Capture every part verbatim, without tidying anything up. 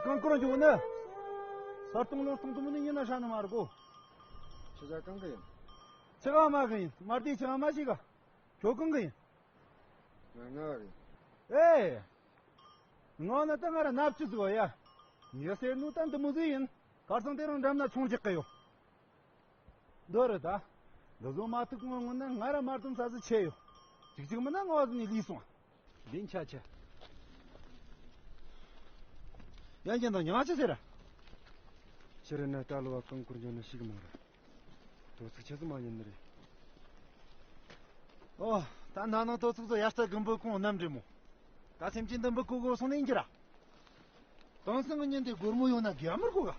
རྐང་འཁོར་འཇུག་ནི། ས་སྟོང་ལུང་སྟོང་དུ་མི་ནི་ཉིན་ན་ཧྲ་ནི་མ་རེད་གོ། ཁྱེད་ཅག་གང་གི་ཡིན། ཆི་ག་མ་གི་ཡིན། མ་བདེ་ཆི་ག་མ་ཞིག་ག་ཁྱོད་གང་གི་ཡིན། ང་ང་རེད། ཨེ། ང་ནི་ད་ང་ར་ནབ་ཆི་ཟིག་ཡ། ངས་ཟེར་ནུ་ད་འདི་མོ་ཟིག་ཡིན། ཁར་སང་དེ་རིང་འགྲམ་ན་ཚོང་རྒྱག་གི་ཡོད། འདི་རེད་ད། འདི་བཟོ་མ་ཐུབ་ངོ་ངོ་ན་ང་ར་མར་དུམ་ས་ཟིག་ཆེ་ཡོད། ཅིག་ཅིག་མིན་ན་ངོ་ཟིག་ནས་ལུས་སོང་། འདི་འཆའ་ཆེ། ཡན་ཅན་དང་ཉང་ཆི་ཟེར། ཕྱི་རེ་ན་ལྟ་ལོ་བ་རྐང་འཁོར་འཇོག་ན་ཤི་གི་མ་རེད། དོ་ཚིགས་ཆེ་ཙམ་མ་ཉན་ནི་རེད། ཨོ། ད་ན་ནང་དོ་ཚིགས་ཚོ་ཡར་ལྟ་གི་འབུ་ཁུང་རྣམ་འདྲེ་མོ། ད་སེམས་ཅན་འདི་འབུ་ཁུ་གོ་སོང་ནས་ཡིན་གྱི་ར། དེང་སང་གི་ཉིན་དེ་སྒོར་མོ་ཡོང་ན་རྒྱ་མི་རྒོ་ག་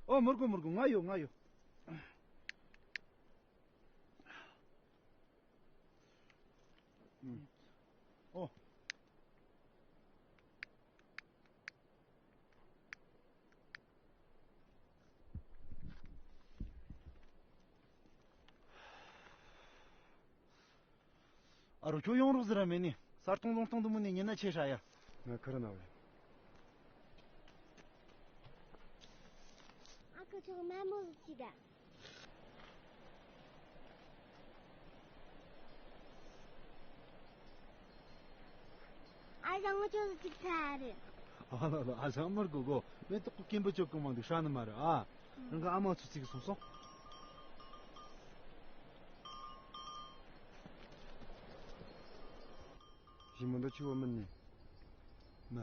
ཨོ། མི་རྒོ་མི་རྒོ། ང་ཡོད། ང་ཡོད། ཨོ། ཨ་རོ། ཁྱོད་ཡོང་རོགས་ཟེར་ར་མེད་ནི། ས་སྟོང་ལུང་སྟོང་དུ་མུ་ནས་ཉིན་ན་ཆེ་ཧྲ་ཡ། ང་ཁ་ར་ན་བས། ཨ་ཁུ་ཆུང་མ་མོ་ཟིག་ཅི་ད། ཨ་ཞང་ངོ་ཁྱོད་ཟིག་ཅིག་ཐ་རེད། ཨ་ལ་ལ། ཨ་ཞང་མར་གོ་གོ། མེ་ཏོག་གི་སྐྱེན་པོ་ཅོག་གི་མང་འདུག་ཧྲ་ནི་མ་རེད་ཨ། རང་གི་ཨ་མ་ཚོ་ཅིག་སོང་སོང་། ཞི་མོ་འདི་ཆུ་བོ་མིན་ནི། མ།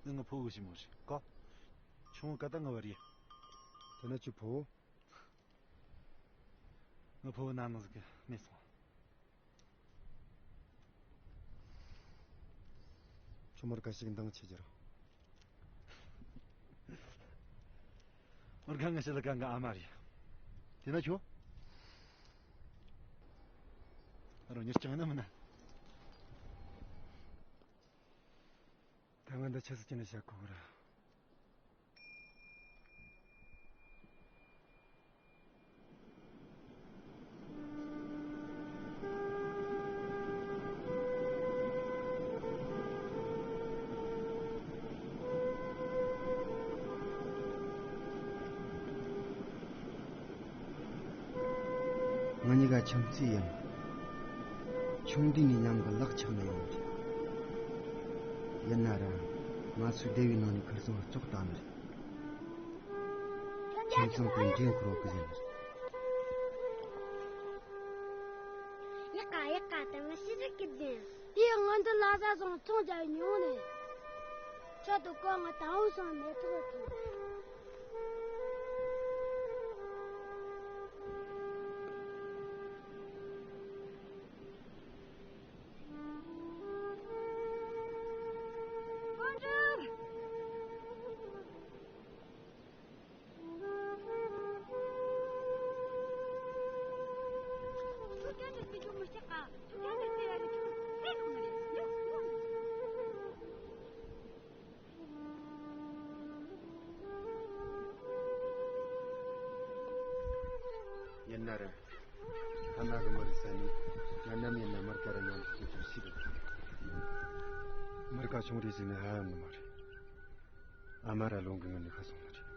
འདི་ངའི་ཕོ་བོ་ཞི་མོ་རེད་ཀ། ཆུང་བོ་ཀ་ད་ང་བ་རེད། དེ་ན་ཁྱོད་ཕོ་བོ། ངའི་ཕོ་བོ་ན་ནིང་ཟིག་གི་མེད་སོང་། ཁྱོད་མོར་ག་ཞིག་འདང་ཆེ་གྱུར། མོར་ག་ང་ཞི་ལ་ག་ང་ཨ་མ་རེད། དེ་ན་ཁྱོད། རང་ཉིད་ཀྱང་ན་མིན་ན། ད་ང་འདི་ཆི་ཟིག་ཅི་ནས་བཤད་གོ་གི་ར། ང་གཉིས་ཀ་ཆང་རྩིས་ཡིན། ཆུང་དུས་ནས་མཉམ་གི་ལག་ཆགས་ནས་ཡོང་གི། ཡིན་ན་ར། ང་ཚོའི་སྡེ་བའི་ནང་ནས་ཁར་སང་བཙོག་བཏང་ནི་རེད། ཁྱིམ་ཚང་དེ་འདྲེན་འཁོར་བ་གི་ཟིན་ནི་རེད། ཡག་ག་ཡག་ག་དང་ང་ཤི་རིག་གི་ཟིན། དེ་ང་འདི་ལ་ཟ་སོང་ཚོང་རྒྱག་མྱོང་ནས། ཆོག་ཏུ་ཀོ་ང་དང་བོ་སོང་མེ་ཏོག་ཐོན། ཡིན་ན་རེད། ཐ་ན་གི་མི་རིགས་ས་ནི་ང་ནམ་ཡིན་ན་མར་ཀ་ར་ཉམས་སུ་སྐྱེ་ཆོག་ཤི་རེད། མར་ཀ་ཆུང་རེད་ཟེར་ནས་ཧ་ཡོད་ནི་མ་རེད། ཨ་མ་ར་ལོང་གི་ངང་ནས་ཁ་སོང་ནི་རེད།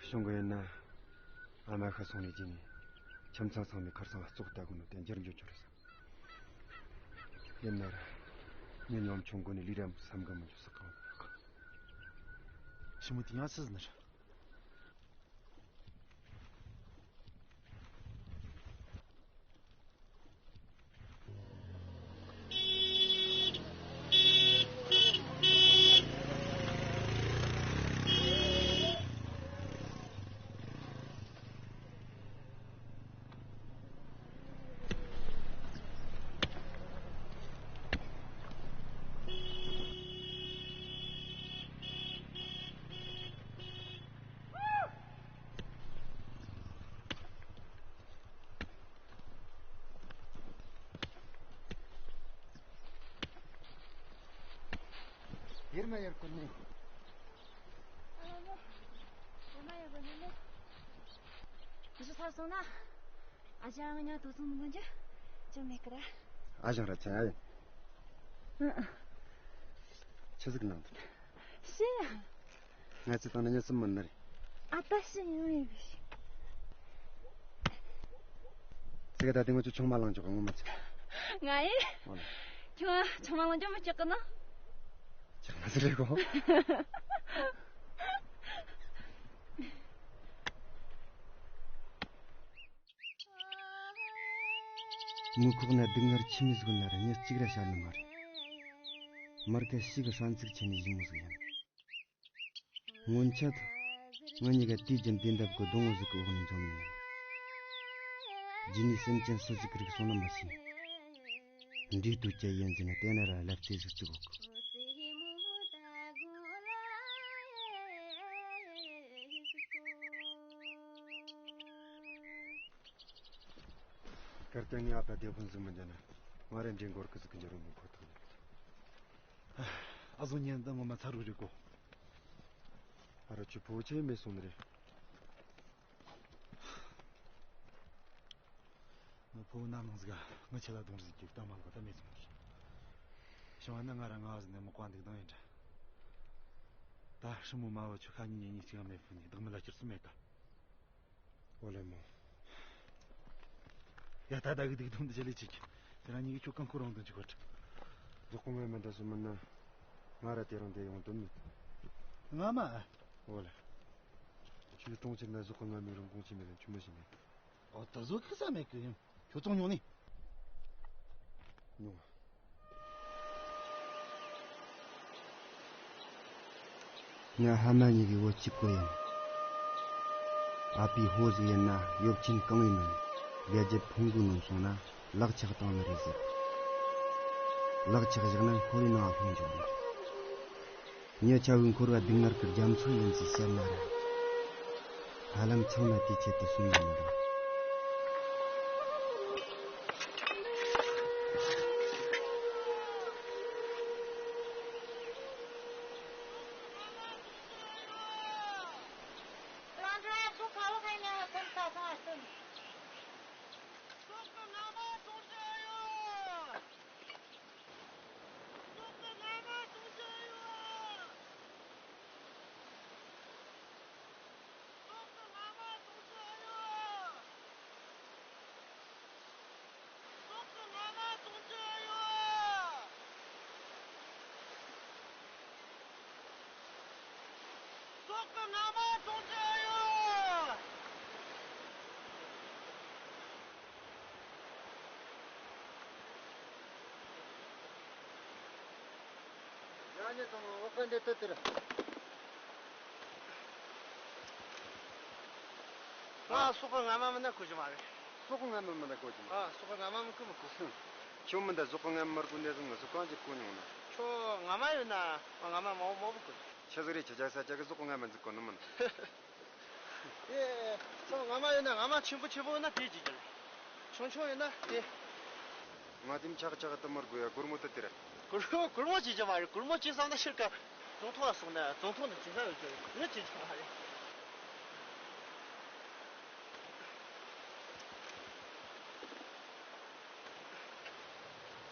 གཞུང་གི་ཡིན་ན་ཨ་མ་ཁ་སོང་ནས་རྗེས་ནས་ཁྱིམ་ཚང་ཚང་མས་ཁར་སང་བཙོག་ལྟ་དགོས་ནོ་དེ་འགྱུར་འགྱུར་འགྱུར་རེད་ས། ཡིན་ན་ར། ངས་ཉམ་ཆུང་གོ་ནས་ལུས་རམ་བསམ་གི་མི་འཇུག་ས་གང་ཡོད་གི། ཞི་མོ་དེ་ཡང་སུ་ཟིན་ནི་རེད། ཡར་མ་ཡར་ཀུན་ནས། ཨ་མ། ཨ་མ་ཡར་ཀུན་ནས། དེ་ཚོ་ཚར་སོང་ན། ཨ་ཅག་ང་ཉག་དུ་སོང་མི་འདུག་ཅི། ཅི་མེད་ཀི་ར། ཨ་ཞང་ར་ཚན་ཨ་ཡིན། ཨ། ཆི་ཟིག་གནང་འདུག་ཤེས་ཡ། ང་ཚོས་བཏང་ན་ཉིན་གསུམ་མིན་ནི་རེད། ཨ་ད་ཤི་ཡོང་ཡིན་པས། ཚིག་ད་དེ་ང་ཚོ་ཆུང་མ་ལངས་ཆོག་ངོ་མ་ཚིག་ང་ཡིན། ཨོ་ལེ། ཁྱོད་ཆུང་མ་ལངས་ཆོག་མི་སྐྱོག་གི་ན། ཆུང་མ་ཟེར་རེད་གོ། མི་ཁོག་ན་སྡུག་བསྔལ་ཆི་མོ་ཟིག་ན་ར་མྱི་གཅིག་ར་ཤར་ནི་མ་རེད། མར་ཁ་ཤི་གི་ཧྲན་ཚིག་ཆེ་ནི་ཞི་མོ་ཟིག་ཡིན། སྔོན་ཆད། ང་གཉིས་ཀ་དུས་རྒྱུན་བདེ་འདབས་ཀྱི་སྡོང་བོ་ཟིག་གི་འོག་ནས་འཛོམས་ནས་ཡིན། རྗེས་ནས་སེམས་ཅན་སུ་ཟིག་གིས་རིག་སོང་ན་མི་ཤེས། འདྲིས་དུས་ཀྱི་ཡིན་ཟིན་ན་དེ་ན་ར་ལབ་རྩེ་ཟིག་བཙུགས་འོག་གར་སྟེང་ནས་ཨ་ཕ་དེ་ཕུན་ཟིག་མི་འཇོན་ན་ང་རེ་འདྲེ་འགོར་གི་ཟིག་གི་འཇོན་རུང་མི་ཁོ་ཐག་ཡིན། ཨ་བཟོ་ཉན་ད་ངོ་མ་ཚ་རུ་རེད་གོ། ཨ་ར་ཁྱོད་ཕོ་ཆེ་མེད་སོང་ནི་རེད། ངའི་ཕོ་བོ་ནམ་ལངས་ཟིག་ག་ངི་ཆེ་ལ་གདོང་རིས་ཀྱི་གཏམ་མ་ལོག་ད་མེད་སོང་ནི་རེད། བྱུང་བ་ན་ང་ར་ང་བ་ཟིག་ནས་མི་ཀ་འདུག་དང་ཡིན་འདྲ། ད་ཧྲི་མོ་མ་བོ་ཁྱོད་ཁ་ཉིན་ཉིན་གཉིས་གཅིག་མེད་ཕུ་ནས་བདག་མི་ལ་སྐྱུར་སུ་མེད་ད། ཨོ་ལེ་མོ། ཡ་ད་ད་གི་སྡིག་སྡོམ་འདི་ཆེ་ལས་ཆེ་གི། དེ་རང་ཉིད་ཀྱི་ཁྱོད་རྐང་འཁོར་རང་དང་ཅིག་བར། རྫོགས་པ་ངན་མི་འདྲ་སུ་མིན་ན། ང་ར་དེ་རང་དེ་ཡོང་དོན་མེད། ང་མ། ཨོ་ལེ། ཁྱོད་གྲོང་ཁྱེར་ན་རྫོགས་པ་ངན་མི་རང་གོང་ཆེ་མེད་ལ་ཆུ་མོ་ཞིག་མེད། ཨོ་ད་བཟོ་ཁ་ས་མེད་གི་ཡིན། ཁྱོད་ཚོང་ཉོ་ནི། ཉོ། ང་ཕ་མ་གཉིས་ཀྱི་བུ་གཅིག་པུ་ཡིན། ཨ་ཕའི་ཕོ་ཟིག་ཡིན་ན་ཡོབ་ཆེན་གང་ཡིན་ནམ། ལས་རྒྱུ་ཕུང་པོའི་ནང་སོང་ན་ལག་ཆགས་བཏང་ནི་རེད་ཟེར། ལག་ཆགས་བཞག་ན་ཕོ་ཡི་ནང་ལྷུང་འཇོག་རེད། མྱི་ཆ་བོའི་འཁོར་བ་སྡུག་བསྔལ་གྱི་རྒྱ་མཚོ་ཡིན་ཟེར་བཤད་ན་ར། ཧ་ལམ་ཚང་མ་དེའི་ཆེད་དུ་སུན་ཡོང་གི་འདུག་སྲོག་གི་རྔ་མ་གྲོང་ཁྱེར་ཨ་ཡོ། ཡ་ཉེ་ཚང་མ་འོ་ཀ་འདི་ལྟ་དེར། ང་སྲོག་གི་རྔ་མ་མིན་ན་གོ་རྒྱུ་མ་རེད། སྲོག་གི་རྔ་མ་མིན་ན་གོ་རྒྱུ་མ་རེད། ཨ་སྲོག་གི་རྔ་མ་མིན་གི་མི་གོ། ཁྱོད་མི་འདྲ་སྲོག་གི་རྔ་མ་མར་གོ་འདས་སོང་ང་སྲོག་གང་ཅིག་གོ་མྱོང་ན། ཁྱོད་རྔ་མ་ཡོད་ན་ང་རྔ་མ་མང་པོ་མང་པོ་གོ། ཆི་ཟིག་རེད་ཁྱེད་ཅག་ས་ཅག་གི་སྲོག་གི་རྔ་མ་འཛུགས་གོ་ནི་མིན། ཨེ། ཁྱོད་རྔ་མ་ཡོད་ན་རྔ་མ་ཆེན་པོ་ཆེན་པོ་ཡོད་ན་དེ་བྱེད་རྒྱུ་རེད། ཆུང་ཆུང་ཡོད་ན་དེ། ང་དེམ་ཆག་ཆག་ཏུ་མར་དགོས་ཡ་སྒོར་མོ་དུ་དེ་རེད། སྒོར་མོ་སྒོར་མོ་བྱེད་རྒྱུ་མ་རེད། སྒོར་མོ་བྱེད་བསམ་ན་ཕྱིར་ཀ་རྫོང་ཐོག་ལ་སོང་ན་རྫོང་ཐོག་ནས་བྱེད་ས་ཡོད་རྒྱུ་རེད། ངས་བྱེད་རྒྱུ་མ་རེད།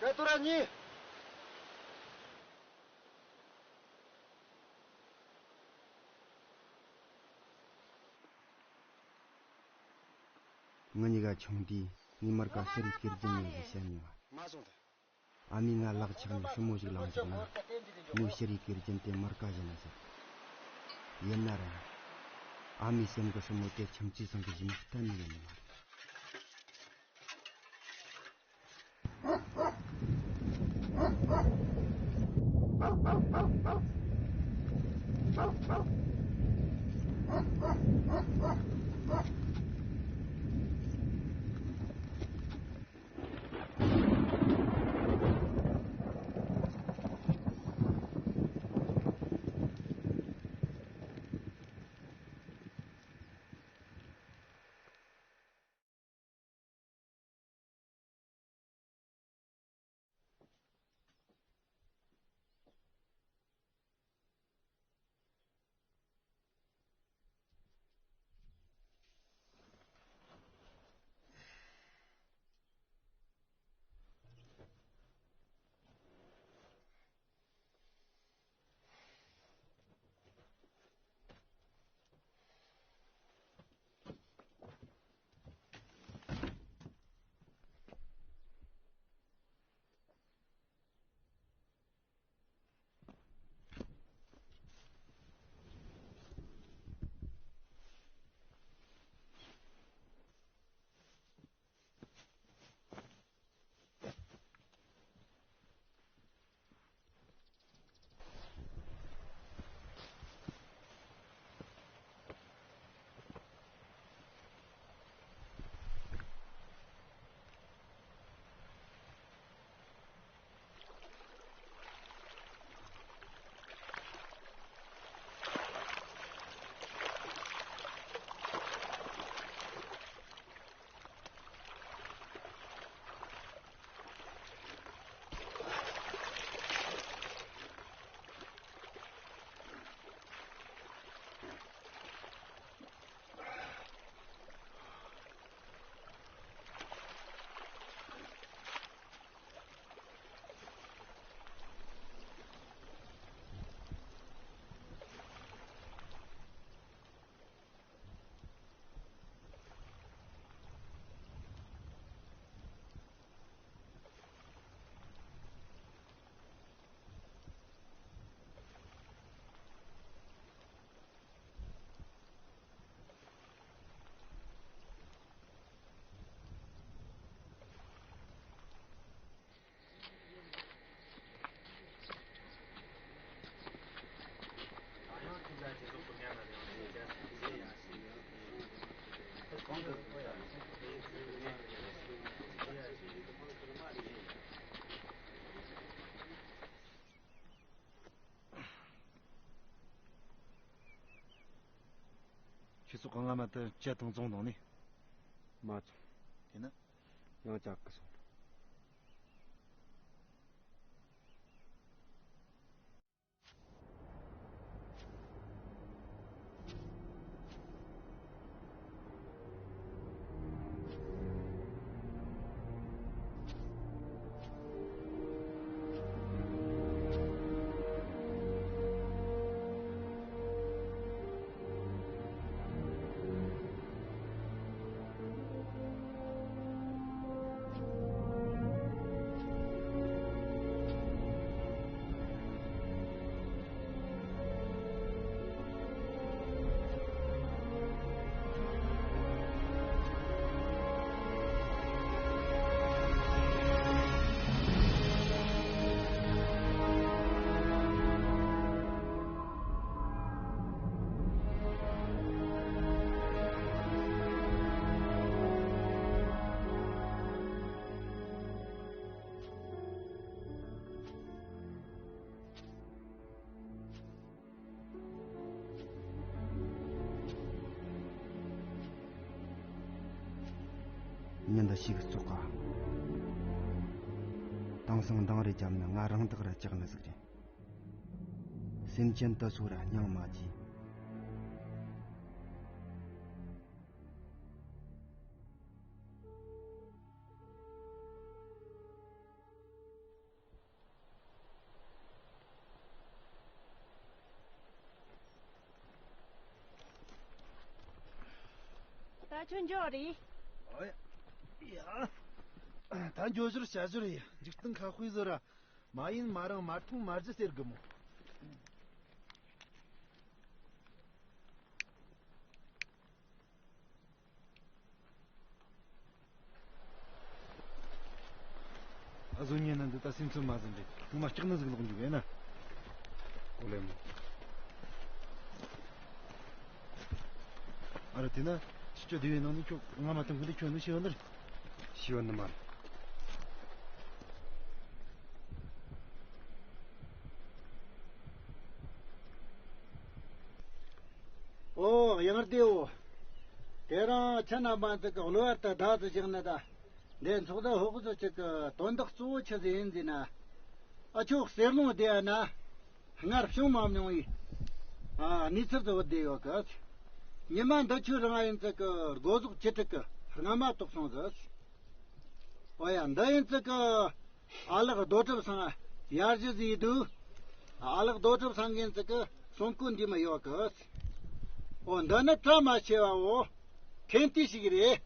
ཀ་ཏུ་ར་ཉི། ང་གཉིས་ཀ་ཆུང་དུས་ངའི་མར་ཀ་ཤི་རིའི་གེར་རྒྱུ་ཉོ་ཞེས་བཤད་མྱོང་བ། མ་སོང་ད། ཨ་མས་ང་ལག་ཆགས་ནས་ཧྲི་མོ་ཞིག་ལངས་བཅུག་ན་མོས་ཤི་རིའི་གེར་རྒྱུན་དེ་མར་ཀ་བཞིན་ལ་ཟེར། ཡིན་ན་ར། ཨ་མའི་སེམས་ཀྱི་ཧྲི་མོ་དེ་ཁྱིམ་མཚེས་ཚང་གི་ཞི་མོ་གཏན་ནས་ཡིན་ནི་མ་རེད། ཁྱེད་ཚོ་གང་ང་མ་དུ་བཅད་དང་བཙོང་དང་ནི། མ་བཙོང་། དེ་ན། ཡང་ཅག་གི་སོང་། ཉིན་འདི་ཞིག་བཙོག་ག། དེང་སང་འདང་རེ་བརྒྱབ་ན་ང་རང་བདག་ར་ལྕགས་ནི་ཟིག་རེད། སེམས་ཅན་དུ་སོ་ར་སྙིང་མ་རྗེ། ད་ཁྱོད་འགྱོ་རེད། ཨོ་ཡ། ད་འགྱོ་ཞོར་བྱ་ཞོར་ཡིན། འཇིག་རྟེན་ཁ་དཔེ་བཟོ་ར། མ་ཡིན་མ་རང་མ་མཐོང་མ་རྒྱུ་ཟེར་གི་མོ། ཨ་བཟོ་ཉན་ན་འདི་ལྟ་སེམས་ཚོད་མ་ཟིན་རེད། ངོ་མ་སྐྲག་ནི་ཟིག་ལོག་འཇུག་ཡིན་ན། ཨོ་ལེ་མོ། ཨ་ར་དེ་ན་ཕྱི་ཕྱོགས་སྡེ་བའི་ནང་ནས་ཁྱོད་ང་མ་ཐོན་གི་འདི་ཁྱོད་ནི་ཤི་བ་འདིར། ཤི་བ་ནི་མ་རེད། ཨོ་ཡང་བདེའོ། དེ་རིང་ཁྱེད་རྣམ་པ་ཚོ་གི་གློ་བུར་དུ་བདག་ཏུ་བཞག་ནི་ད། འདི་ཚོགས་འདུ་ཧོག་ཚོ་ཅིག་གི་དོན་དག་གཙོ་བོ་ཆི་ཟིག་ཡིན་ཟེར་ན། ཨ་ཆོ་གསེར་ལུང་བསྡད་ཡ་ན། སྔར་བྱུང་མ་མྱོང་བའི་ཨ་གནས་ཚུལ་དུ་བུད་བསྡད་ཡོད་གི། ཉི་མ་འདི་ཆོ་རང་ཡིན་ཚད་ཀྱི་སྒོ་ཟོག་བཅུ་དྲུག་གི་རྔ་མ་གཏོགས་སོང་ཟིག། ཨོ་ཡ། འདི་ཡིན་ཚད་ཀྱི་ཨ་ལགས་རྡོ་གྲུབ་ཚང་ཡར་ཞུ་ཟིག་འདུག། ཨ་ལགས་རྡོ་གྲུབ་ཚང་གི་ཡིན་ཚད་ཀྱི་གསུང་བཀོད་འདི་མི་ཡོད་གི། ཨོ་འདི་ནི་བཀྲ་མ་ཤིས་པའོ། ཐན་ཏི་ཞིག་རེད།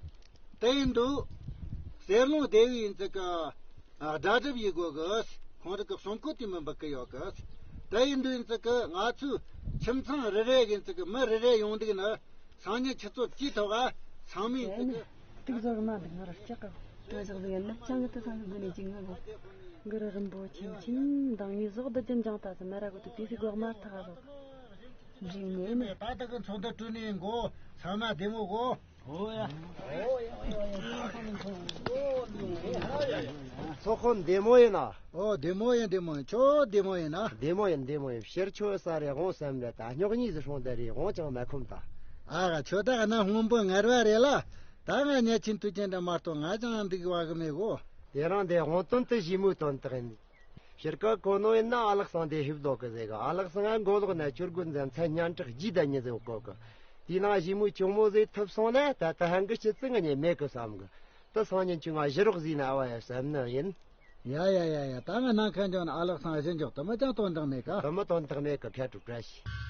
དེ་ཡིན་དུས། གསེར་ལུང་སྡེ་བའི་ཡིན་ཚད་ཀྱི་ཨ་སྒྲ་སྒྲུབ་ཡི་སྒོ་གི། ཁོང་རང་གི་གསུང་བཀོད་དེ་མི་འབུལ་གི་ཡོད་གི། དེ་ཡིན་དུས་ཡིན་ཚད་ཀྱི་ང་ཚོའི་ཁྱིམ་ཚང་རེ་རེ་ཡིན་ཚད་ཀྱི་མི་རེ་རེ་ཡོང་འདུག་ན། སང་ཉིན་ཆུ་ཚོད་བཅུའི་ཐོག་ཚང་མས་ཡིན་ཚད་ཀྱི། དུག་ཟོར་མ་འདུག་ནོར་ལྕགས་གི། དུག་ཟོག་ཟིག་ཡིན་ན་ཅང་གི་དུ་སང་གི་དགུ་ནས་ཅིག་ངུ་གི། གུ་རུ་རིན་པོ་ཆེ་ཆེན་མདང་ངས་ཟོག་འདི་ཅན་ཅང་ད་ཚོ་མ་ར་གོ་དུ་དུས་སི་གོག་མར་ཐག་ཟོག་འཇིག་ནས་ནི། ད་ད་གི་ཚོགས་འདུ་གྲོལ་ནས་འགོ་ཚང་མ་བདེ་མོ་གོ། ཚོགས་དཔོན་བདེ་མོ་ཡིན་ན། ཨོ་བདེ་མོ་ཡིན་བདེ་མོ་ཡིན། ཁྱོད་བདེ་མོ་ཡིན་ན། བདེ་མོ་ཡིན་བདེ་མོ་ཡིན། ཕྱིར་ཁྱོད་ས་རེ་དབང་བསམ་རེ་ད་རྙོག་གཉིས་སུ་སྲུང་དེ་རེ་དབང་ཅང་མ་ཁོམ་ད། ཨ་ག་ཁྱོད་ད་ག་ན་སྔོན་པོ་ངར་བ་རེད་ལ། ད་ང་ཉལ་ཆེན་དུས་ཅན་འདྲ་མ་གཏོགས་ང་ཅང་འདུག་བ་གི་མེད་གོ། དེ་རིང་འདི་དབང་དོན་དུ་ཞི་མོའི་དོན་དག་ཡིན། ཕྱིར་ཀ་གོ་ནོ་ཡིན་ན་ཨ་ལགས་སང་དེ་ཧིབ་ལོག་གི་ཟེ་གི། ཨ་ལགས་སང་ང་མགོ་ལོག་ན་ཆུར་དགོན་ཟན་ཚན་སྙན་གྲགས་རྒྱས་ད་ཉི་ཟེ་བ་གོ་གི། དེ་ནང་ཞི་མོའི་གཅུང་མོ་ཟེ་ཐུབ་སོང་ན་ད་ད་ཧང་གི་ཆི་ཙི་ང་ཉེ་མེད་གི་བསམ་གི། ད་སང་ཉིན་ཆུ་ང་ཞི་རོགས་ཟིན་ན་ཨ་བ་ཡ་བསམ་ནི་ཡིན། ཡ་ཡ་ཡ་ཡ། ད་ང་ནང་ཁ་འཇོག་ན་ཨ་ལགས་སང་ཞི་འཇོག་དུ་མི་ཅང་དོན་དག་མེད་ཀ། དུ་མི་དོན་དག་མེད་ཀ་ཁ་དྲུག་བཀྲ་ཤིས།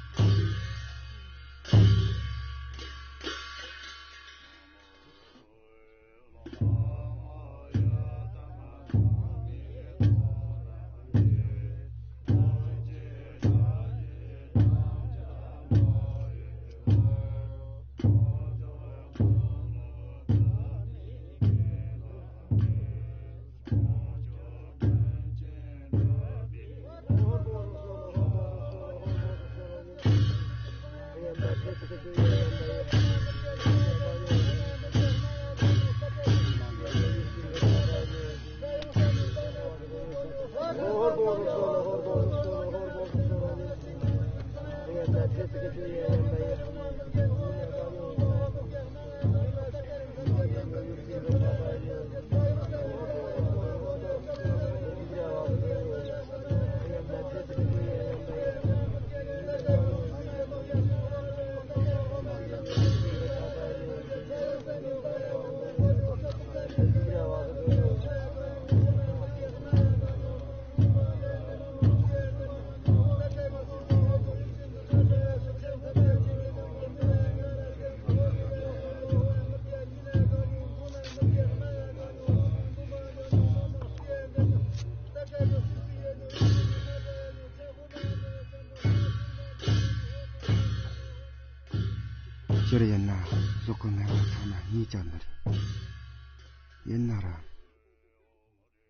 སྤྱིར་ཡིན་ན་ཟོག་གི་ངན་པ་ཚང་མ་ངས་བཅད་ནི་རེད། ཡིན་ན་ར།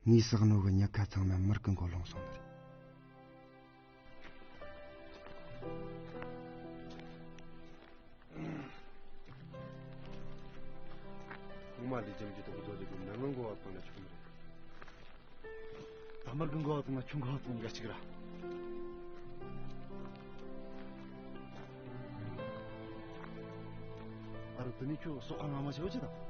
ངས་བསགས་ནོ་གི་ཉེན་ཁ་ཚང་མ་མི་རིགས་ཀྱི་མགོ་ལྷུང་སོང་ནི་རེད། ངོ་མ་འདི་ཅམ་གྱི་དོག་ཚོ་དེ་ཀུན་ནང་ངོ་མགོ་བ་བཏང་ན་ཆོག་གི་རེད། ད་མར་གི་མགོ་བ་བཏང་ན་ཆུང་གོ་བ་བཏང་འགའ་ཅིག་ར། ཨ་རུ་དེ་ནི་ཁྱོད་སོག་ཨ་ང་མ་ཆེ་བ་ཅི་དང་།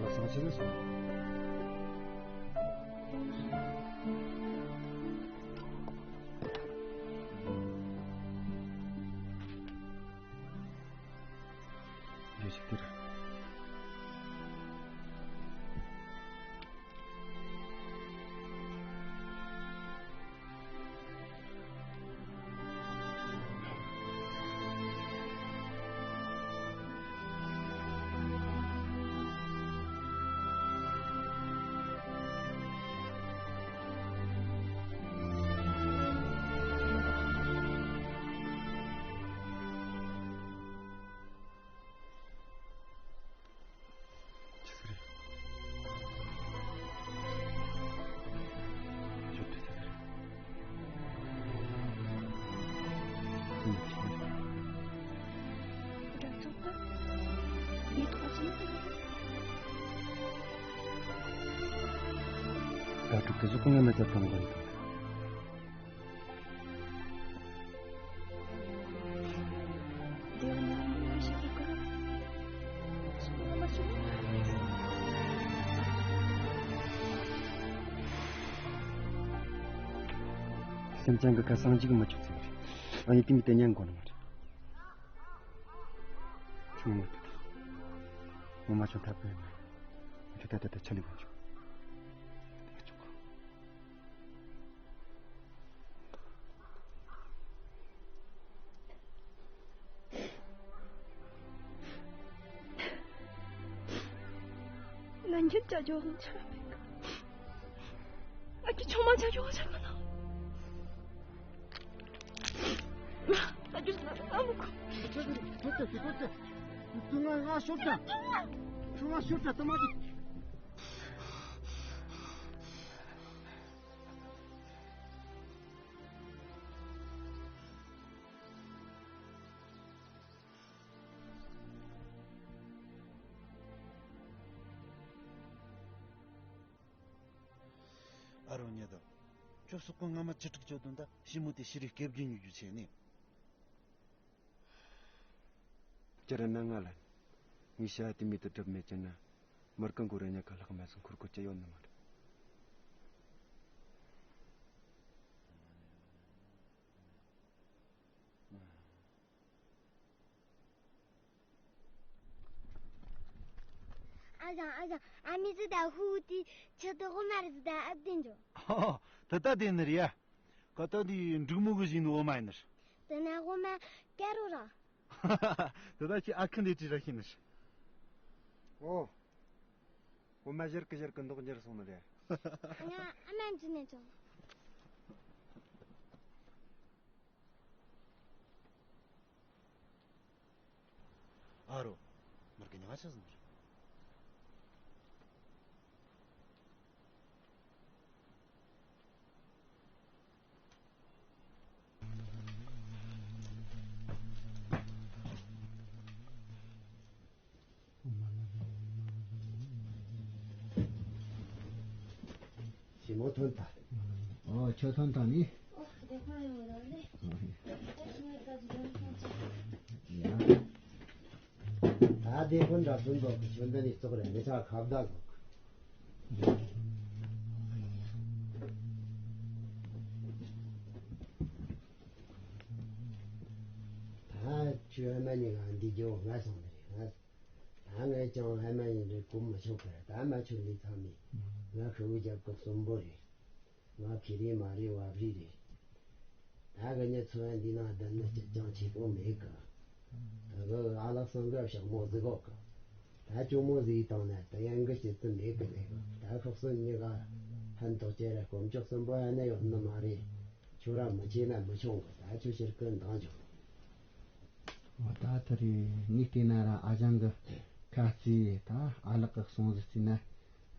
ལགས་སོ། ད་ཕྲུ་གུ་གཟུགས་ཀྱང་མེད་ད་དང་གོ་ཡིན། ཅང་གི་ཁ་སང་གཅིག་མ་ཆོག་ཚིག་རེད། ཨ་ཡིན་དེ་མི་དེ་ཉན་དགོས་ནི་མ་རེད། ཆུང་མ་ཐུབ། ངོ་མ་ཆུང་ཐབས་པས་མ་ཐུབ་ད་ད་ད་ཆ་ལི་གོ་ཆུ། ང་ཉིད་ཅ་ཅོ་ཆ་ང་གི་ཆུང་མ་ཅ་ཅོ་ཆ་མ་ན། ད་རྒྱུ་ན་ཨ་མ་ཁོ། ཁྱོད་ཚོ་ཁྱོད་ཚོ་ཁྱོད་ཚོ་ང་ང་ཤོར་ད། ཁྱོད་ང་ཤོར་ད་ད་མ་གི། ཨ་རོ་ཉེ་དོ། ཁྱོད་སོག་པོ་སྔ་མ་ཅི་དྲུག་ཅོ་དོན་ད་ཞི་མོ་དེ་ཤི་རི་སྐེ་བརྒྱུད་ཉོ་རྒྱུ་བྱས་ནས། ཅི་རེད་ན་ང་ལ། ངས་བྱ་དེ་མི་དུ་གྲུབ་མེད་ཀྱི་ན། མར་གང་གོ་རེ་ཉག་ག་ལྷག་མ་སོང་ཁུར་ཁུར་ཅི་ཡོད་ནི་མ་རེད། ཨ་ཞང་ཨ་ཞང་ཨ་མི་ཟི་ད་ཧུ་ཏི་ཆི་ཏི་ཧུ་མ་རི་ཟི་ད་ཨ་བདེ་འཇོ། ཧོ་ད་ད་དེ་ནི་རེད་ཡ། ཀ་ཏ་དེ་འབྲུག་མོ་གི་བཞིན་འོ་མ་ཡིན་ནི། དེ་ན་ཧུ་མ་ཀ་རུ་ར། ད་ད་ཁྱི་ཨ་ཁུ་འདི་ཅི་ར་ཤི་ནི། ཨོ། ཧུ་མ་ཞར་གི་ཞར་གི་མདོག་འགྱུར་སོང་ནི་རེད། ང་ཨ་མ་འཇུ་ནས་ཅོ། ཨ་རོ། མར་གི་ཉི་མ་ཆ་ཟིན་རེད། ཞི་མོ་ཐོན་ཐལ། ཨོ་ཁྱོད་ཐོན་ཐལ་ནི། ཨོ་དེ་ཁོ་ཡོང་ར་ལེ། ཨོ་ཡ། ད་དེ་ཁོ་འདྲ་ཐོན་ཐོག་གི་ཁྱོད་འདི་ནས་ཙོག་རེད་མི་ཚ་ཁ་བརྡ་གོ། ད་ཁྱོད་ཨ་མ་གཉིས་ཀ་འདི་རྒྱུ་ང་སོང་ནི་རེད་ང་། ད་ངས་ཀྱང་ཨ་མ་ཡིན་རེད་གོ་མི་ཆོག་གི་རེད། ད་མ་ཆོག་ལི་ཚང་མི་ང་ཁུ་བོ་རྒྱབ་གི་གསོན་པོ་རེད། ང་ཁེ་རེ་མ་རེད་བབ་རེ་རེད། ད་གི་ཉི་ཚོ་ཡང་འདི་ནང་བསྡད་ནི་གཅིག་ཀྱང་བྱེད་པོ་མེད་གི། ད་གི་ཨ་ལགས་སང་གི་ཞག་མོ་ཟིག་གོ་གི། ད་ཅོ་མོ་ཟིག་བཏང་ན་ད་ཡང་གི་བྱེད་རྩིས་མེད་གི་ལས་གི། ད་ཁོག་སོན་གཉིས་ཀ་ཕན་ཐོགས་ཅེ་རེད་དཀོན་མཆོག་གསུམ་པོ་ཨ་ནི་ཡོད་ནི་མ་རེད། ཁྱོད་ར་མི་བྱེད་ན་མི་ཆུང་གི། ད་ཁྱོད་ཕྱིར་གི་འདང་རྒྱོབ། འོ་ད་ད་རེས་ངས་བལྟས་ན་ར་ཨ་ཞང་གི་ཁ་རྩིས་ད་ཨ་ལགས་ཀྱི་གསུང་ཟིག་རྩིས་ན་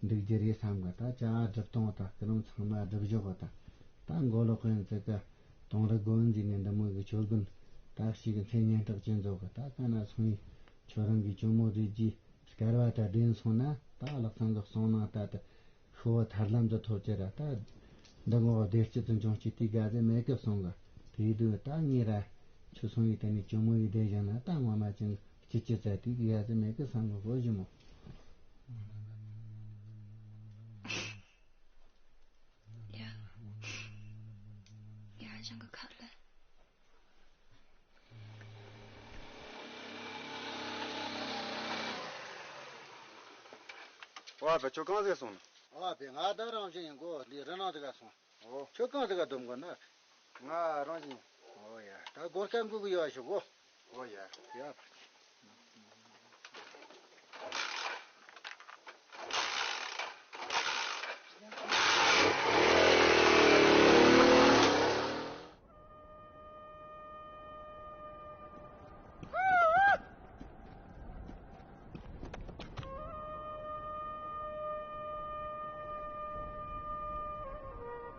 འགྲིག་རྒྱུ་རེད་བསམ་གི། ད་ཅ་སྒྲུབ་གཏོང་ད་སྐུ་རིམ་ཚང་མ་སྒྲུབ་བཞག་གི། ད་ད་མགོ་ལོག་གི་ཚིག་གི་དོང་རི་སྒོ་འཛིན་ནས་འདི་མོ་གི་ཆོས་དགོན་ད་ཞིག་གི་མཚན་སྙན་གྲགས་ཅན་བཟོ་གི། ད་ག་ན་སོང་ཡིན་ཁྱོད་རང་གི་ཇོ་མོ་རིགས་རྒྱུད་སྐལ་བ་ད་བདེན་སོང་ན་ད་ལག་ཚང་གི་གསུང་ནང་ད་ད། ཤོ་བོ་ཐར་ལམ་དུ་ཐོབ་ཅེས་ར་ད། འདི་ངོ་བདེ་སྐྱིད་དུ་འབྱུང་སྐྱིད་དེ་དགའ་ཟེ་མེད་གི་གསུང་གི། དེའི་དུས་ད་ངས་ར་ཆུ་སོང་བའི་དེ་ནས་ཇོ་མོ་ཡི་བདེ་ཞིང་ན་ད་ངོ་མ་ཅན་སྐྱིད་སྐྱིད་ཟེར་དེ་དགའ་ཟེ་མེད་གི་བསམ་གི་གོ་ཞི་མོ། ཡ། ཡ་ཞང་གི་ཁ་ལ། ཨོ་ཨ་ཕ་ཁྱོད་གང་ཟིག་སོང་ན། ཨོ་ཨ་ཕ་ང་ད་རང་བཞིན་ཡིན་གོ། འདི་རི་ནང་དེ་ག་སོང་། ཨོ། ཁྱོད་གང་དེ་ག་སྡོམ་གོ་ན། ང་རང་བཞིན། ཨོ་ཡ་ད་སྒོར་སྐམ་གུ་གུ་ཡོད་ཤོག་གོ། ཨོ་ཡ། ཡ་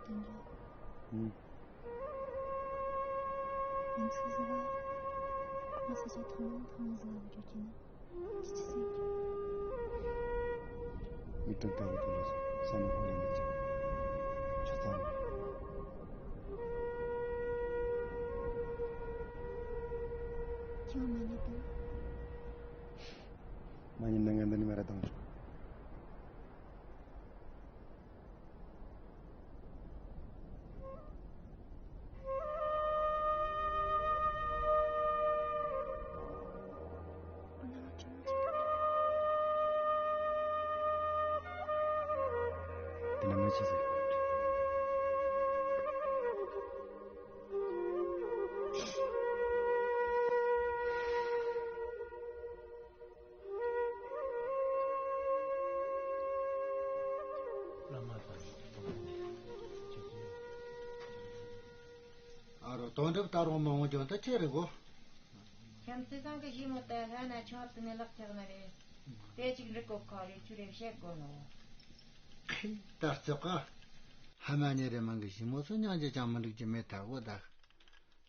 ཕ། ཨུམ། ང་ཚོ་ཟེར་བ། ང་ཚོ་ཚོ་ཐང་ཐང་ཟེར་བ་འགྲོ་གི་ན། ཅི་ཅི་ཟེར་གི། མི་ཏོག་ཏག་གི་དུས་ལ་ས་ནས་ཧོ་ལ་མི་ཅི། ཆུ་ཚང་། ཁྱེད་མ་ཉེས་དང་། མ་ཉེས་ན་ང་འདི་ནས་མ་ར་དང་། ཅི་ཟེར། བླ་མ་དང་། ཨ་རོ། དོན་གྲུབ་ད་རུང་མ་འོང་རྒྱུ་འདི་ཅི་རེད་གོ། ཁྱིམ་མཚེས་ཚང་གི་ཞི་མོ་དེ་ལྷ་ན་ཆུང་དུ་ནས་ལག་ཆགས་ནི་རེད། དེ་ཅིག་འགྲིག་གོ་ཁ་རེད། ཁྱོད་རེ་བཤད་དགོས་ནོ། ཁི། ད་རྩེ་ཀ། ཧ་མ་ཉེ་རེ་མང་གི་ཞི་མོ་སུ་མྱང་རྒྱུ་ཅང་མི་འགྲིག་རྒྱུ་མེད་ད་གོ་ད།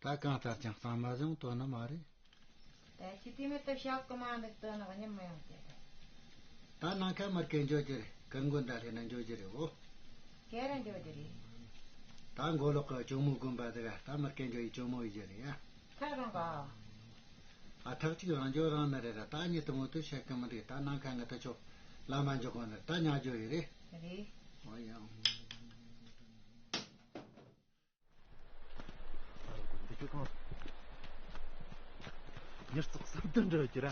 ད་གང་ལྟར་ཀྱང་གཙང་མ་བཟུང་དོན་ནི་མ་རེད། ད་ཁྱི་དེ་མི་ལྟ་ཤག་གི་མ་འདུག་དོན་ནག་ཉིན་མ་ཡོང་དེ་རེད། ད་ནང་ཁ་མར་སྐད་འཇོག་རྒྱུ་རེད། ཀུན་མགོན་ད་ལྷས་ན་འཇོག་རྒྱུ་རེད་འོ། ཁྱེད་རང་འཇོག་རྒྱུ་རེད། ད་མགོ་ལོག་གི་ཇོ་མོ་དགོན་པ་དེ་ག་ད་མར་སྐད་འཇོག་ཡི་ཇོ་མོ་ཡི་རྒྱུ་རེད་ཡ། ཁ་རང་ག་ཨ་ཐག་ཅིག་རང་འཇོག་རང་ནི་རེད་ར། ད་ཉི་དུ་མོ་དུ་བཤད་གི་མི་འདུག་ད་ནང་ཁ་ང་ད་ཆོག་ལ་མ་འཇོག་གོ་ནི་ད་ཉག་འཇོག་ཡི་རེད། རེད། འོ་ཡ། འདི་ཁྱོད་གང་། ཉེར་ཚགས་སམ་དུ་འདྲ་གྱི་ར།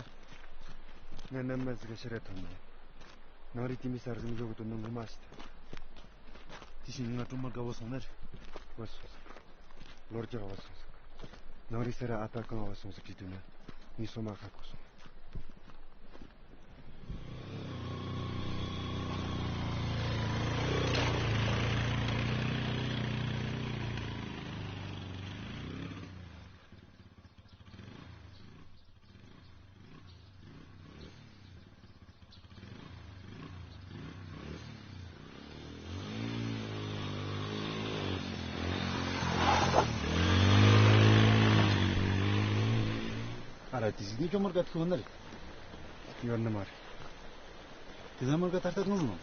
ང་ནམ་མ་ཟིག་ཤི་ར་ཐོན་ནས། ནང་རི་དེ་མི་སར་ཟིན་འཇོག་གི་དོན་ནི་ངོ་མ་ཤི་ཐལ། དེ་བཞིན་ང་གྲོ་མ་དགའ་བོ་སོང་ནར། བ་སོང་ཟིག་ལོ་རྒྱག་བ་སོང་ཟིག་ནང་རི་སེ་ར་ཨ་ཏ་གང་བ་སོང་ཟིག་བྲིས་དུས་ན། ངའི་སོ་མ་ཁ་ཁོ་སོང་། ཨ་ར་དེ་ཟིག་ནི་ཁྱོད་མར་ག་ཐུག་ནི་རེད། ཡོད་ནི་མ་རེད། དེ་ལ་མར་ག་ད་ལྟ་གང་ཟིག་ནང་།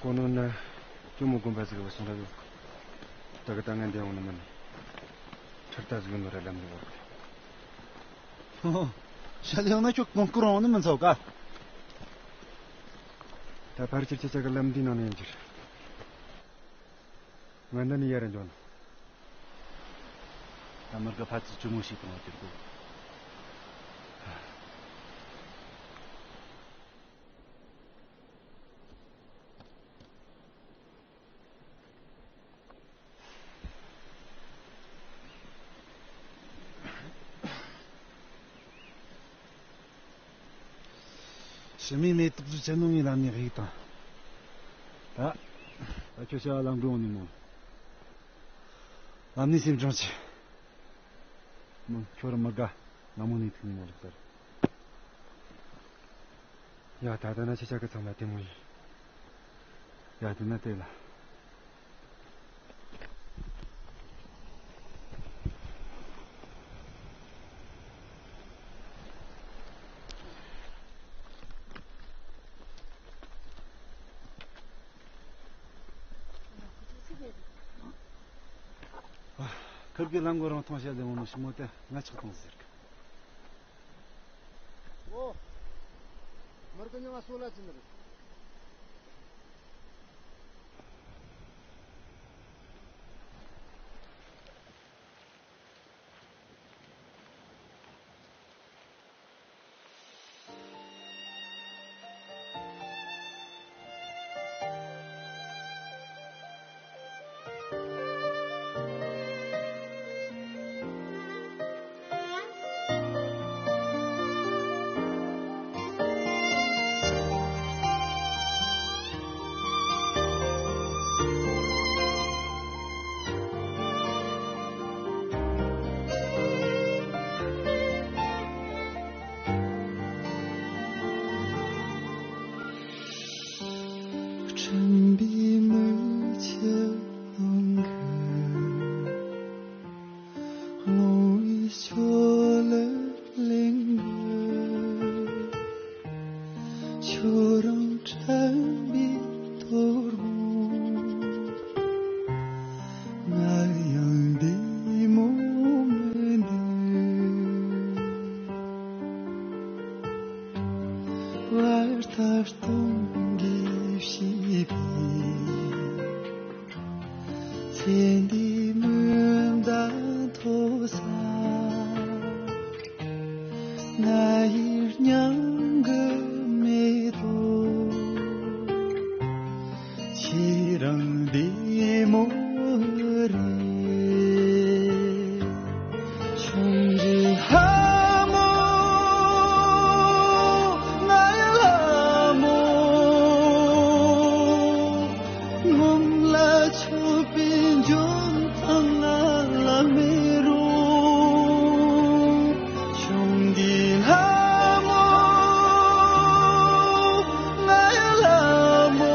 གོ་ནོ་ན་ཇོ་མོ་དགོན་པ་ཟིག་བ་སོང་ར་ཡོད། ད་གི་ད་ང་འདི་འོང་ནི་མིན། ཁྲིར་ད་ཟིག་ནོ་ར་ལམ་འདི་བར་གི། ཧོ་ཧོ། ཤ་ལེ་ཡང་ན་ཁྱོད་གོང་བཀུར་འོང་ནི་མིན་ཚོགས་ཀ། ད་ཕར་ཕྱིར་ཁྱེད་ཅག་གི་ལམ་འདི་ནང་ནས་ཡིན་གྱི་རེད། ང་འདི་ནས་ཡར་འགྱོ་ནི། ད་མར་ག་ཕ་ཚིག་ཇོ་མོ་ཞིག་གཏོང་བ་གྱུར་གོ། ཕྱི་མའི་མེ་ཏོག་ཚོས་ཆེ་ནོ་ངའི་ལམ་ནས་གཡུག་བཏང་། ད། ད་ཁྱོད་བྱ་བ་ལམ་འགྲོ་འོང་ནས་མོ། ལམ་ནས་སེམས་ཆུང་ཆེ། མོ་ཁྱོད་ར་མི་དགའ། ང་མོ་ནས་ཐུག་ནས་མོ་ལོག་ཟེར། ཡ་ད་ལྟ་ན་ཁྱེད་ཅག་གི་ཚང་མ་དེ་མོ་ཡིན། ཡ་དེ་ན་དེ་ལ། ཁིར་གི་ལམ་གོ་རང་མཐོང་བཤད་ལས་འོང་ནོ་ཞི་མོ་དེ་ང་ཆགས་བཏང་ཟེར་གི། ཨོ། མར་གི་ཉི་མ་སོ་ལ་ཅི་ནི་རེད། ཁྲིམས་པའི་མི་ཆེ་ནང་གི་ལོང་བའི་ཆོ་ལེ་ལེང་གི། ཁྱོད་རང་ཁྲམ་པའི་དོ་དགོང་། ང་ཡང་བདེ་མོ་མི་འདུག་བར་ཐག་སྟོང་གིས་ཕྱེས་པའི་ཚེ་འདིའི་མུ་མཐའ་མཐོ་ས། ང་ཡི་སྙིང་གི་མེ་ཏོག་རང་བདེ་མོ་རེད། ཆུང་འདྲིས་ལྷ་མོ་ང་ཡི་ལྷ་མོ། ངོམ་ལ་ཆོག་པའི་འཇོན་ཐང་ང་ལ་མེད་རུང་། ཆུང་འདྲིས་ལྷ་མོ་ང་ཡི་ལྷ་མོ།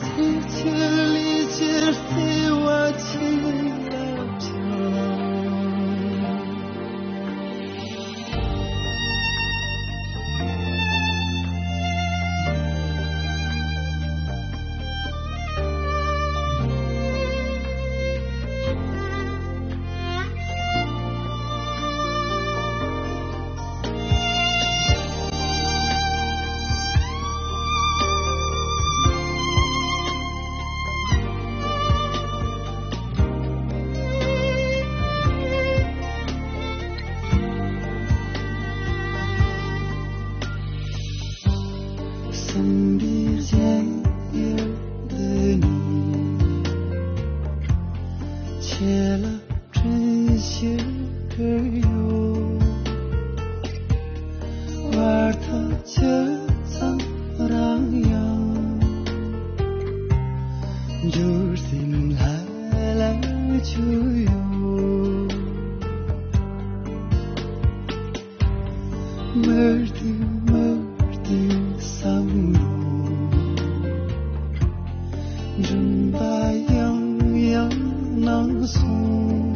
ཚེ་ཕྱི་ལུས་ཕྱིར་བརྩེ་བ་ཆེ་ལ་བྱ། བསམ་པའི་གཞལ་ཡས་འདི་ནས་ཁྱེད་ལ་དྲན་ཤེས་ཡོད། བར་ཐག་ཇི་ཙམ་རིང་ཡང་། འགྱུར་སེམས་ལྷ་ལ་བཅོལ་ཡོད། མུར་དུ་མུར་དུ་བསམ་བློ་འགྲིམ་པ་ཡང་ཡང་སྣང་སོང་།